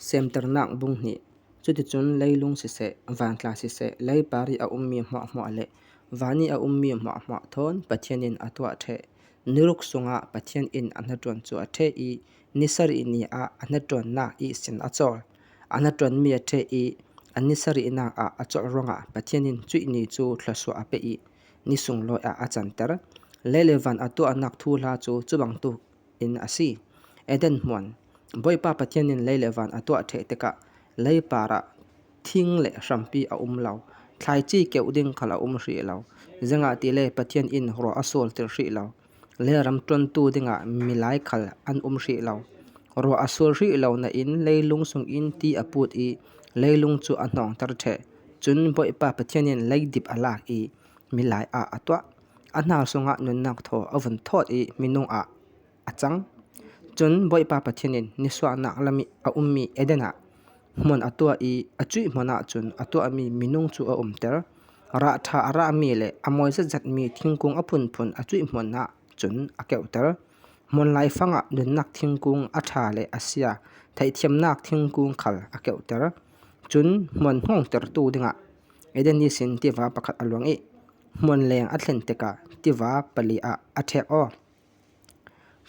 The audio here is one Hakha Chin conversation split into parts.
Semternak bung hnih. Cuticun leilung siseh, vantla siseh, leipar i a ummi hmuahhmuah le van i a ummi hmuahhmuah thawn Pathian in a tuah ṭheh. Niruk sungah Pathian inn a hnaṭuan cu a ṭheh i ni sarih ni ah a hnaṭuannak ihsin a cawl. A hnaṭuanmi a ṭheh i a ni sarihnak ah a cawlh ruangah Pathian in cuih ni cu thluachuah a peh i ni sunglawi ah a canter. Lei le van a tuahnak thuhla cu cu bantuk in a si. Eden hmuan, Bawipa Pathian in lei le van a tuah ṭheh tikah leipar ah thing le hrampi a um lo, thlaici keuh ding khal a um hrih lo. Zeicahtiah Pathian in ruah a sulter hrih lo. Leiram ṭuantu dingah milai khal an um hrih lo. Ruah a sul hrih lo nain leilung chungin ti a put i leilung cu a hnawngter ṭheh. Cun Bawipa Pathian in leidip a lak i milai ah a tuah. A hnar chungah nunnak thaw a vun thawt i minung ah a cang. Cun Bawipa Pathian in nisuahnak lam i a ummi Eden ah hmun a tuah i a cuih hmun ah cun a tuahmi minung cu a umter. Rah ṭha a rahmi le a mawi zatzatmi thingkung a phunphun a cuih hmun ah cun a keuhter. Hmun laifang ah nunnak thingkung a ṭha le a sia theihthiamnak thingkung khal a keuhter. Cun hmuan hngawngtertu dingah Eden nih sin tiva pakhat a luang i hmuan leng a thlen tikah tiva pali ah a ṭhek aw.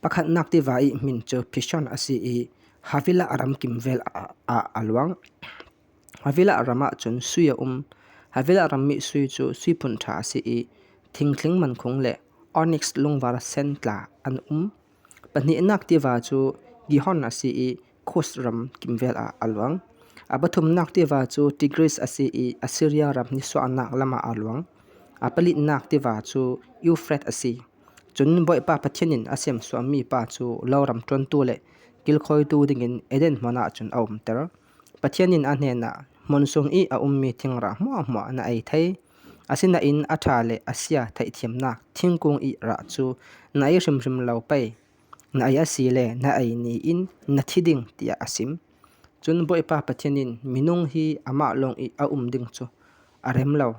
Pakhatnak tiva i min cu Pishon a si i Havilah ram kim vel ah a luang. Havilah ram ah cun sui a um. Havilah ram i sui cu sui phun ṭha a si i thingthling mankhung le onyx lungvar sen tla an um. Pahnihnak tiva cu Gihon a si i Kush ram kimvel ah a luang. A pathumnak tiva cu Tigris a si i Assiria ram nisuahnak lam ah a luang. A palitnak tiva cu Eufrat a si. Cun Bawipa Pathian in a semsuammi pa cu loram ṭuantu le kilkhawitu dingin Eden hmun ah cun a umter. Pathian in a hnenah, Hmun sung i a ummi thingrah hmuahhmuah na ei thei. Asinain a ṭha le a sia theihthiamnak thingkung i rah cu na ei hrimhrim lo pei. Na ei a si le na ei ni in na thi ding, tiah a sim. Cun Bawipa Pathian in minung hi amah lawng i a um ding cu a rem lo.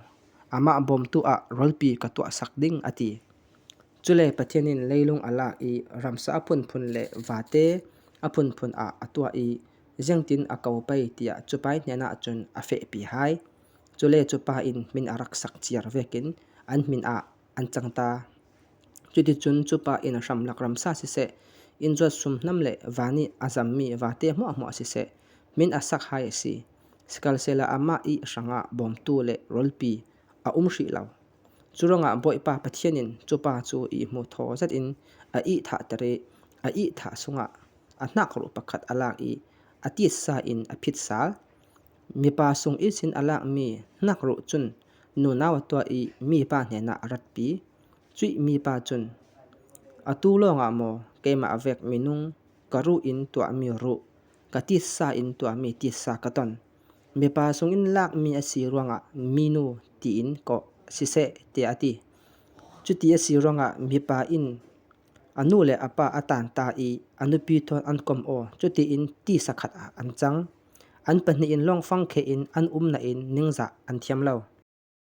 Amah bawmtu ah rawlpi ka tuahsak ding, a ti. Cule Pathian in leilung a lak i ramsa a phunphun le vate a phunphun ah a tuah i zingtin a ko pei tiah cu pai hnenah cun a fehpi hai. Cule cu pa in min a rak sak ciar vekin an min ah an cang ta. Cuticun cu pa inn hramlak ramsa siseh, inn zuat sumhnam le van i a zammi vate hmuahhmuah siseh, min a sak hai a si. Sihmanhsehlaw amah i hrangah bawmtu le rawlpi a um hrih lo. Curuangah Bawipa Pathian in cu pa cu ihmu thaw zet in a ihthahter i a ihthah sungah a hnakruh pakhat a lak i a titsa in a phit sal. Mipa sung ihsin a lakmi hnakruh cun nunau a tuah i mipa hnenah a ratpi. Cuih mipa cun, Atu lawngah maw keimah vek minung ka ruh in tuahmi ruh, ka titsa in tuahmi titsa ka ton? Mipa sungin lakmi a si ruangah minu tiin kawh siseh, tiah a ti. Cuti a si ruangah mipa in A nu le a pa a tanta i a nupi thawn an kom aw. Cutiin tisa khat ah an cang. An pahnih in lawngfang kheh in an um nain ningzah an thiam lo.